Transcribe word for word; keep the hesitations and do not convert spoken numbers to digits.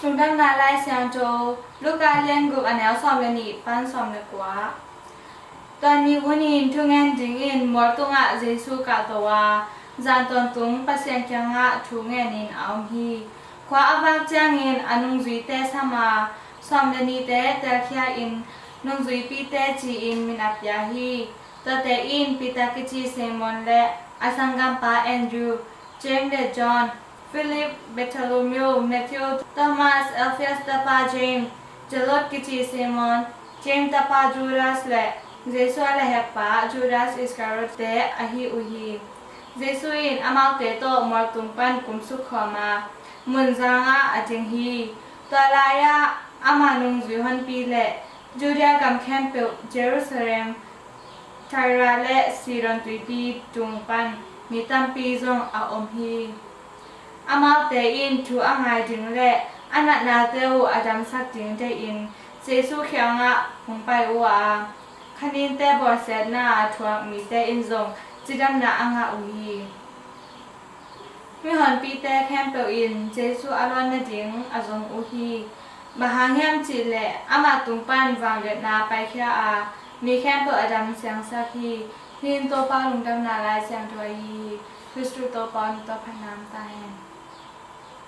Lungdamna Lai Siangtho, Luka lian guk, a neu sawm le nih pan sawm le kua. Tua ni hunin thungen dingin mual tungah Jesu kahto a, zan tawntung Pasian kiangah thu ngenin a om hi. Khua a vak ciangin a nungzuite sam a, sawm le nihte telkhia in nungzuipite ci-in min a pia hi. Tuate in Peter kici Simon le a sanggampa Andrew, James le John, Philip, Bartholomew, Matthew, Thomas, Alphaeus tapa James, Zealot kici Simon, James tapa Judas le Jesu a lehhekpa Judas Iscariot te ahi uh hi. Jesu in amaute tawh mualtung pan kumsuk khawm a, munzangah a ding hi. Tua lai-ah ama nungzui honpi le Judea gam khempeuh, Jerusalem, Tyre le Sidon tuipi tung pan mi tampi zong a om hi. Amaute in thu a ngai ding le a natnate uh a damsak ding deihin Jesu kiangah hong pai uh a, khaninte bawlsiatna a thuak mite in zong cidamna a ngah uh hi. Mihonpite khempeuh in Jesu a lawn nading a zong uh hi. Bang hang hiam cihleh amah tung pan vangliatna paikhia a, mi khempeuh a dam siangsak hi. Hih in Topa Lungdamna Lai Siangtho ahi hi. Khristu Topa aw, na tawh phatna om ta hen.